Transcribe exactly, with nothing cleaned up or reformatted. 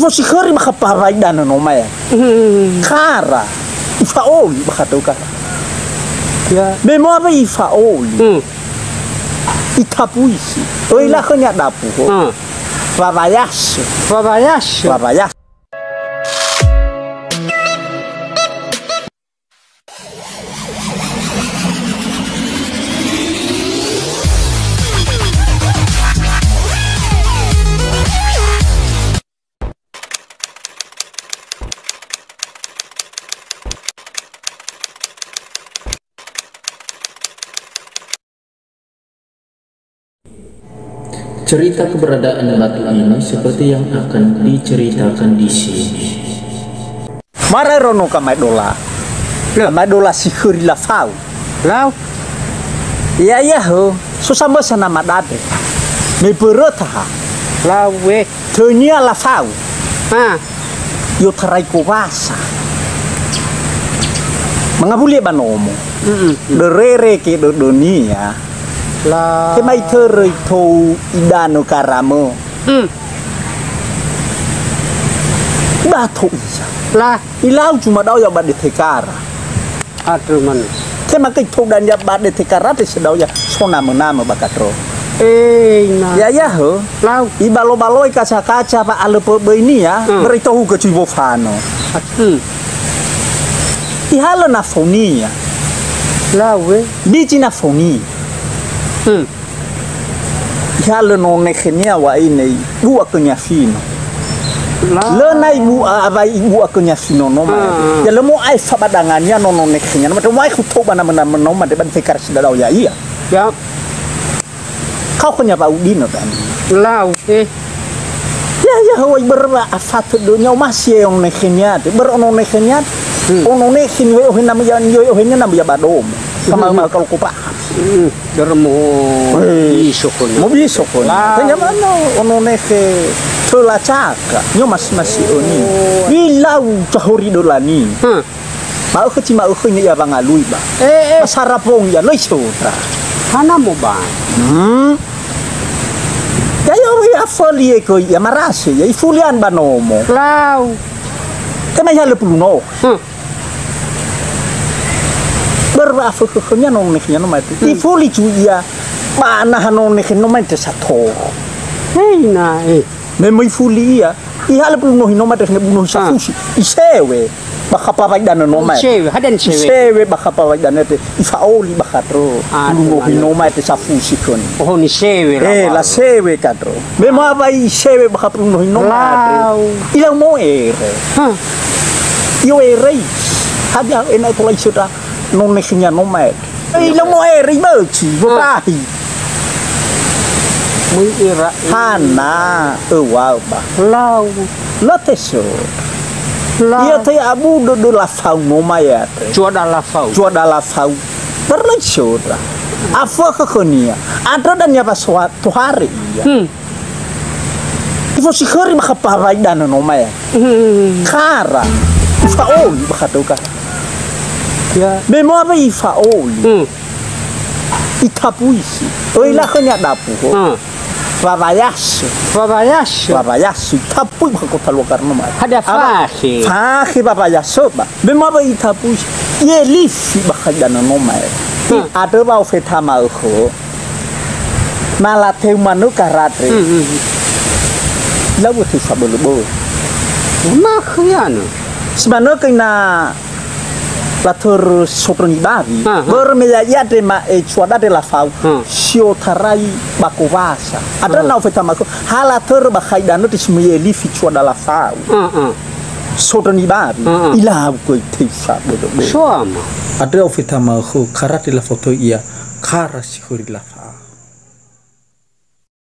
Si khöri bakha pawai danö no mae. Hmm. Kara. Ifa'oli bakha tö kara. Ya. Me moa wai ifa'oli. Hmm. Itapuisi. Oi, hmm, lakhönia dapu ho. Hmm. Wawayasö. Wawayasö. Wawayasö. Cerita keberadaan batu ini seperti yang akan diceritakan di sini. Mara ero no kamaedola. Lö. Kamaedola si khöri lafau. Lau. Ya'ia hö, so samösa na madade. Me börö taha. Lau we. Tönia lafau. Ha. I'otarai Kowasa. Mangawuli ba nomo. Mm-mm. Dörere ke dödönia. La. Ke mai törö itou idanö karamö. Mm. Ibato ia. La. Ilau cuma dao ya ba dete kara. Andrö manö. Tema ke tou dania ba dete kara te sedao ya so namö-namö ba katro. Eh, ina. Ya'ia hö. Lau. Ibalo-baloi kaca-kaca ba alö pöböinia, hmm, börö itohu ke cui wofano. Hmm. Ihalö nafonia. Lau we. Biji nafonia. Hmm. Ihalö nono nekhenia wa'aine ibu'a khönia fino. La. Lö na ibu'a, awai ibu'a khönia fino no mae. Ah, ah. Ya lö mo'ae fabadangania nono nekhenia no mae. Mo'ae hutou ba namö-namö no mae ba dete kara si dadao ya'ia. Ya. Kao khönia wa'udinö ba. Lau, eh. Ya, ya, hawai börö wa afatö dönia omasi e ono nekhenia te. Börö ono nekhenia. Hmm. Ono nekhenia we ohe namö ya, yo ohe namö ya ba domo. Sama, hmm, ma kalau kopa. Hmm. Dörömo. Eh, mobiso khönia. Mobiso khönia. Lau. Tanya mana ono nekhe töla caka. Nyo mas-, masi önia. Oh. Ilau cahori dölani. Hmm. Ma'ökhö, si ma'ökhö ina ia wangalui ba. Eh, eh. Ba sara pong ia, lö isöndra. Hana mo ba. Hmm. Ya, ya, ya, föli e kö ia, marase ia, ifuli an ba nomo. Lau. Tema ihalö pulu no. Hmm. Börö wa afökhökhönia nono nekhenia no mae. Hmm. Ifuli cu ia, ba naha nono nekhenia no mae te sato. Hei na, eh. Me möi fuli ia, ihalö pulu nohi no mae te bunohi safusi. Ah. Isewe. Bakha pawai danö no mae. Isewe, hadia nisewe? Isewe bakha pawai danö te, ifa'oli bakha tro. Ah, pulu nohi no mae te safusi khönia. Oh, nisewe. Eh, la sewe katro. Me moa wai isewe bakha pulu nohi no mae te. Lau. Ilau mo'ere. Hah. I'o'erei. Hadia ena'ö tola isöndra nono nekhenia no mae. Ilau mo'ere, iböci, ah, wotahi. Möi ira. Hana, öwa'ö ba. Lau. Lö tesöndra. La. Ia te abu dödö lafau no mae andre. Cuada lafau. Cuada lafau. Börö lö isöndra. Afökhö khönia. Andrö dania wa soa-, tohare ia. Hmm. Ifosikhöri bakha pawai danö no mae. Hmm. Kara. Ifa'oli bakha tö kara. Ya. Me moa wai ifa'oli. Hmm. Itapuisi. Oi, hmm, lakhönia dapu ho. Hmm. Wawayasö. Wawayasö. Wawayasö. Itapui bakha kota lua kara no mae. Hadia, ara, fakhe. Fakhe wawayasö ba. Me moa wai itapuisi. I'elifi bakha idanö no mae. Hmm. Andrö wa ofeta ma'ökhö. Na lateu manö kara andre. Hmm, hmm, hmm. Lau öteu fabölö-bölö. Nakhö ianö. Si manö kö ina latörö sondrö nibawi. Ha, ha. Börö me ya'ia andre ma'e cuada andre lafau. Ha. Si otarai ba Kowasa. Andrö, ha, na ofeta ma'ökhö. Ha latörö bakha idanö te si möi elifi cuada lafau. Ha, ha. Sondrö nibawi. Ha, ha. Ilau göi teu fabölö-bölö. Soama. Andrö ofeta ma'ökhö, kara andre lafao töi ia, kara si khöri lafau.